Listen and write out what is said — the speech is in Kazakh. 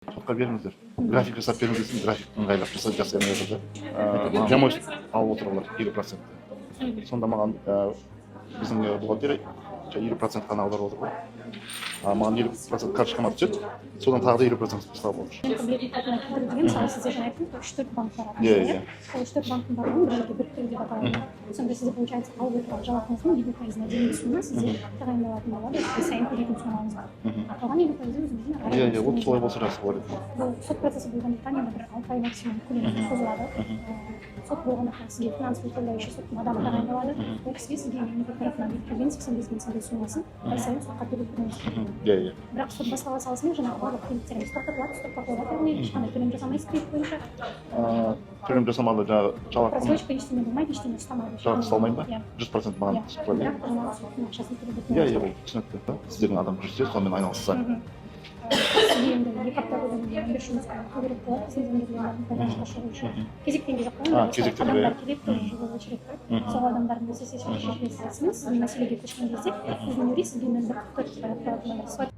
Сотқа беріңіздер, график жасап беріңіз десем, график ыңғайлап жасай алмай жатыр да. Прямой алып отыр олар 50%-ті. Сонда маған біздің бухгалтерия 50% қана аударып отыр ғой, а маған 50% карточкама түседі, содан тағы да 50% ұстап отыр. Мен қалпына келтіру деген, мысалы, сізде жаңа айттыңыз ғой, үш төрт банк бар. Иә, иә. Сол үш төрт банктың барлығын бір жерге біріктіру деп аталады. Сонда сізде, получается, алып отырған жалақыңыздың 50%-ына дейінгі сумма сізде тағайындалатын болады, ай сайын төлейтін суммаңызға. А қалған 50%-і өзіңіздің ары Иә, ол солай болса, жақсы болар еді. Бұл сот процесі болғандықтан, енді бір 6 ай максимум көлемінде созылады. Сот болғандықтан, сізге финансовый управляющий, соттың адамы тағайындалады. Ол кісіге сізге мемлекет тарапынан бекітілген 85 000 теңге суммасын ай сайын сотқа төлеп тұруыңыз керек. иә иә Бірақ сот бастала салысымен жаңағы барлық кредиттеріңіз тоқтатылады, стопқа қойылады, яғни ешқандай төлем жасамайсыз кредит бойынша. Төлем жасамады, жаңағы жалақым Просрочка, ештеңе болмайды, ештеңе ұстамайды. Жалақы ұсталмайды ма? Иә. 100% маған Иә. түсіп тұрады, иә? Бірақ жаңағы соттың ақшасын төлеп Иә, ол түсінікті. Сіздердің адам жүрсе, сонымен айналысса. Сізге енді 2 апта көлемінде, 15 жұмыс күні күту керек болады біздің заңгерлердің байланысқа шығу үшін. Кезектен кезек қой. А, кезектен, Адамдар иә. келеді, тоже живой очередь қой. Сол адамдардың мәселесі шешілесімен сіздің мәселеге көшкен кезде біздің юрист сізге 0144 деп аталатын номер.